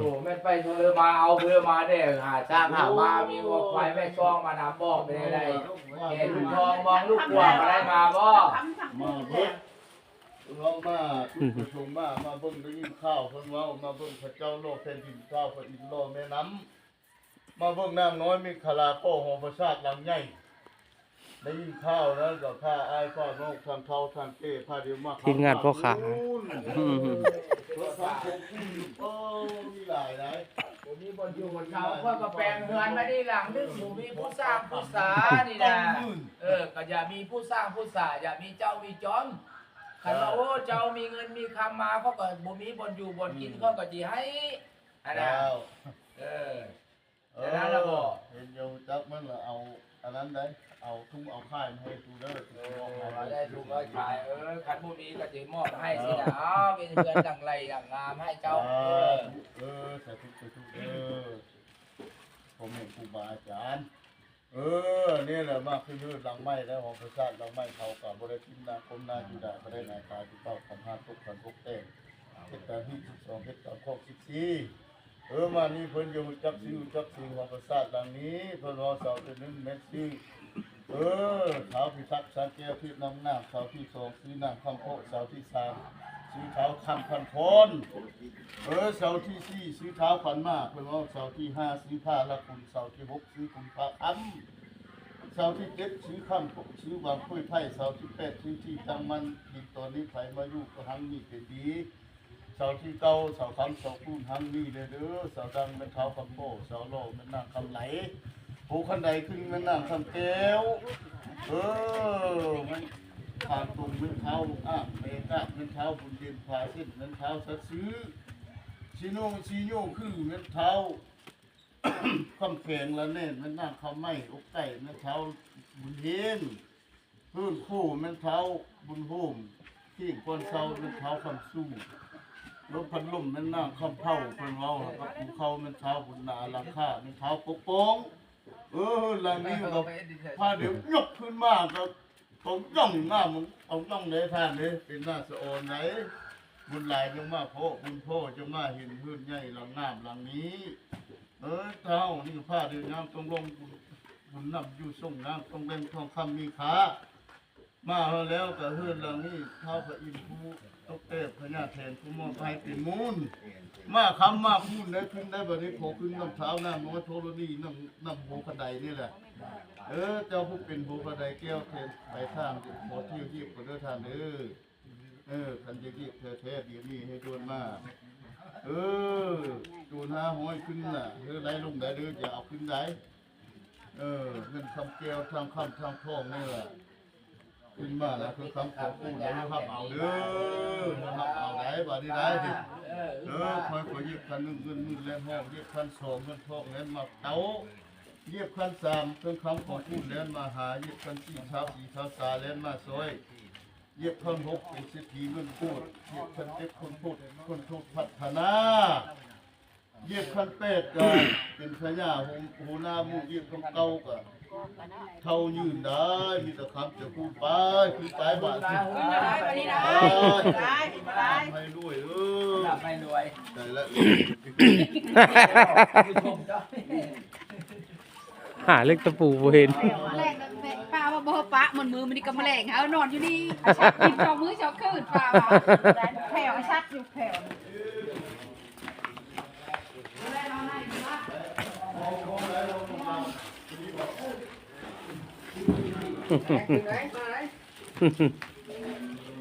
ໂອ້ ແມ່ນໄປເທື່ອມາເອົາເພື່ອມາແດ່ ຫາຊ້າງຫາມ້າ ມີງົວຄວາຍແມ່ຊອງມານຳບໍ່ ເປັນໃດ ແກ່ລູກທອງມອງລູກກວາງມາໄດ້ມາບໍ່? ມາເບິດ ເຮົາມາ ອືມ ຈຸດປະສົງມາ ມາເບິ່ງ ໄດ້ຍິນຂ່າວເພິ່ນເວົ້າ ມາເບິ່ງເຂົາເຈົ້າຫຼໍ່ແຜ່ນດິນ ຊາວພະອິນຫຼໍ່ແມ່ນ້ຳ ມາເບິ່ງນາງນ້ອຍເມຂະລາກໍ່ຫໍປາສາດຫຼັງໃຫຍ່ ໄດ້ຍິນຂ່າວແລ້ວກໍພາອ້າຍພານ້ອງ ທັງເຖົ້າທັງແກ່ ພາດຽວມາ ທີມງານພໍ່ຄ້າ ອືມ ເພິ່ນທຳຂອງກິນຢູ່ ເອີ ມີຫຼາຍຫຼາຍ ບໍ່ມີບ່ອນຢູ່ບ່ອນເຊົາ ຂ້ອຍກໍແປງເຮືອນມານີ້ຫຼັງໜຶ່ງ ບໍ່ມີຜູ້ສ້າງຜູ້ສານີ້ນະ ເອີ ກໍຢ່າມີຜູ້ສ້າງຜູ້ສາ ຢ່າມີເຈົ້າມີຈອມ ຄັນວ່າ ໂອ້ ເຈົ້າມີເງິນມີຄຳມາ ຂ້ອຍກໍບໍ່ມີບ່ອນຢູ່ບ່ອນກິນ ຂ້ອຍກໍຊິໃຫ້ ອັນນັ້ນ ເອີ ເອີ ເຫັນຢູ່ ຈັກມັນລະເອົາອັນນັ້ນໄດ໋ ເອົາທຸງເອົາຂາຍມາໃຫ້ຕູເດີ ເອີ ເອົາໄດ້ທຸງເອົາຂາຍ ເອີ ຄັນບໍ່ມີກໍຊິມອບໃຫ້ຊີ້ນະ ເອົາເປັນເຮືອນຫຼັງໃຫຍ່ຫຼັງງາມໃຫ້ເຈົ້າ ເອີ ເອີ ສາທຸ ສາທຸເດີ ພໍ່ແມ່ຄູບາອາຈານ ເອີ ນີ້ແຫຼະ ມາຄືເຮືອນຫຼັງໃໝ່ແລ້ວ ຫໍປາສາດຫຼັງໃໝ່ ເຂົາກໍບໍ່ໄດ້ຖິ້ມນາຄົມນາຢູ່ດາ ບໍ່ໄດ້ນາຕາຢູ່ເປົ່າ ຄຳຫ້າຕົກ ຄຳຫົກແຕ່ງ ເຮັດຕາມຮີດສິບສອງ ເຮັດຕາມຄອກສິບສີ່ ເອີ ມານີ້ເພິ່ນຢູ່ຈັກຊື່ຈັກເສງ ຂອງປາສາດຫຼັງນີ້ ເພິ່ນເວົ້າເສົາທີໜຶ່ງແມ່ນຊື່ ເອີ ທ້າວພິທັກ ສາງແກ້ວ ເທບນ້ຳງາມ ເສົາທີສອງ ຊື່ນາງຄຳເພາະ ເສົາທີສາມ ຊື່ທ້າວຄຳພັນພອນ ເອີ ເສົາທີສີ່ ຊື່ທ້າວຂວັນມາ ເພິ່ນເວົ້າ ເສົາທີຫ້າ ຊື່ພະລະຄຸນ ເສົາທີຫົກ ຊື່ຄຸນພະຄຳ ເສົາທີເຈັດ ຊື່ຄຳ ຊື່ວັງໂພຍໄພ ເສົາທີແປດ ຊື່ທີ່ຕັ້ງໝັ້ນ ດິນຕອນນີ້ໃຜມາຢູ່ກໍຮັ່ງມີເປັນດີ ເສົາທີເກົ້າ ເສົາຄຳເສົາຄູນຮັ່ງມີແດ່ເດີ ເສົາດັງແມ່ນທ້າວຄຳພໍ ເສົາຫຼໍ່ແມ່ນນາງຄຳໄຫຼ ໂພຄັນໄດຂຶ້ນແມ່ນນາງຄຳແກ້ວ ເອີ ມັນທາງຕົງແມ່ນທ້າວອ້າງ ແມ່ກາກແມ່ນທ້າວບຸນເດັ່ນ ພາເສັ້ນແມ່ນທ້າວສັດຊື່ ຊີໂນງຊີໂຍຄືແມ່ນທ້າວຄຳແຂງ ລະແໜ້ນແມ່ນນາງຄຳໄມ້ ອົກໄກ່ແມ່ນທ້າວບຸນເຮງ ເຮືອນໂຄແມ່ນທ້າວບຸນໂຮມ ເຄງກ່ອນເຊົາແມ່ນທ້າວຄຳສູງ ລົມພັດລົມແມ່ນນາງຄຳເພົາ ເພິ່ນເວົ້າ ແລ້ວກໍພູເຂົາແມ່ນທ້າວບຸນນາ ຫຼັງຄາແມ່ນທ້າວປົກປ້ອງ ເອີ ຫຼັງນີ້ກໍພາດຽວຍົກຂຶ້ນມາກໍເອົາຍ່ອງງາມ ເອົາຍ່ອງເດ້ທ່ານເດ້ ເປັນໜ້າສະອອນໃດ ບຸນຫຼາຍຈັ່ງມາພໍ້ ບຸນພໍ້ຈັ່ງມາເຫັນເຮືອນໃຫຍ່ຫຼັງງາມຫຼັງນີ້ ເອີ ເຮົານີ້ພາດຽວຍາມຕ້ອງລົງ ບຸນນຳຢູ່ສົ່ງນາງ ຕ້ອງແບ່ງທອງຄຳມີຄ່າ ມາຮອດແລ້ວກະເຮືອນຫຼັງນີ້ ທ້າວພະອິນຜູ້ຕົກແຕ່ ພະຍາແຖນຜູ້ມອບໃຫ້ເປັນມູນ ມາຄຳມາຄູນໄດ້ຂຶ້ນໄດ້ ບັດນີ້ຂໍຂຶ້ນນຳທ້າວນາງນ້ອຍທໍລະນີ ນຳ ນຳໂພຄັນໄດນີ້ແຫຼະ ເອີ ເຈົ້າຜູ້ເປັນໂພຄັນໄດແກ້ວແທນໄປທາງ ຂໍທ່ຽວຢຽບກ່ອນເດີທ່ານເດີ ເອີ ຄັນຢາກຢຽບແທ້ໆ ດຽວນີ້ໃຫ້ດ່ວນມາ ເອີ ໂຈນຫ້າຮ້ອຍຂຶ້ນນະ ເອີ ໄລ່ລົງໄດ້ເດີ ຢ່າເອົາຂຶ້ນໄດ ເອີ ເງິນຄຳແກ້ວ ທາງຄຳທາງທອງນີ້ລະ ຂຶ້ນມາລະ ຄືຄຳຂອງກູນ ເຮົາຮັບເອົາເດີ ເຮົາຮັບເອົາໄດ໋ ບາດນີ້ໄດ໋ ເອີ ຂ້ອຍ ຂ້ອຍຢຽບຄັນໜຶ່ງ ເງິນໝື່ນແລ່ນຫ້ອງ ຢຽບຄັນສອງ ເງິນທອງແລ່ນມາເຕົ້າ ຢຽບຄັນສາມ ເງິນຄຳຂອງກູນແລ່ນມາຫາ ຢຽບຄັນສີ່ ທ້າວສີທ້າວສາແລ່ນມາຊ່ອຍ ຢຽບຄັນຫົກ ເປັນເສດຖີເງິນໂຄດ ຢຽບຄັນເຈັດ ຄົນໂພດ ຄົນໂທດພັດທະນາ ຢຽບຄັນແປດ ກໍເປັນພະຍາຫົວໜ້າໝູ່ ຢຽບຄັນເກົ້າ ກໍເທົ່າຍືນໄດ້ ມີແຕ່ຄຳຈະພູດ ໄປ ຄືໄປບາດນີ້ ໄປ ໄປ ໄປ ໃຫ້ລວຍເດີ ໃຫ້ລວຍ ໄດ້ລະ ຫາເຫຼັກຕະປູບໍ່ເຫັນ ແລງແມ່ປ້າວ່າບໍ່ປະ ມັນມື້ ມື້ນີ້ກໍມາແລງ ເອົານອນຢູ່ນີ້ ຊັກກິນສອງມື້ສອງຄືນ ປ້າວ່າແຖວຊັກຢູ່ແຖວ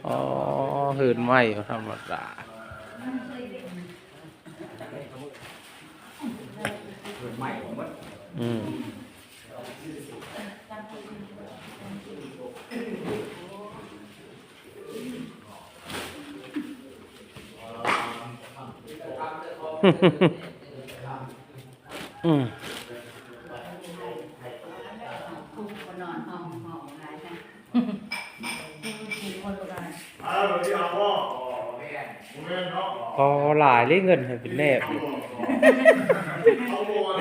ອໍ ເຮືອນໃໝ່ບໍ່ທຳມະດາ ອືມ ອືມ ອໍ ຫຼາຍເລີຍ ເງິນໃຫ້ເປັນແນບ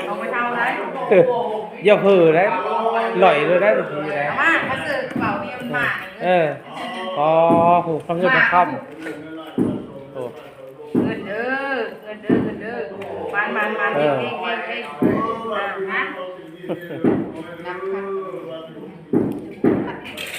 ເອົາໄປເທົ່າໃດ ເອີ ຢ່າເຜີໄດ໋ ຫຼອຍເລີຍໄດ໋ ບາງທີໄດ໋ ມາ ມາຊື້ກະເປົານີ້ມັນມາ ເອີ ອໍ ໂຫ ທັງເງິນທັງຄຳ ໂອ້ ເງິນເດີ ເງິນເດີ ເດີ ມານໆໆ ເອີ ເກັ່ງໆໆ ເກັ່ງ ອ່າ ມາ ນຳຄັນ.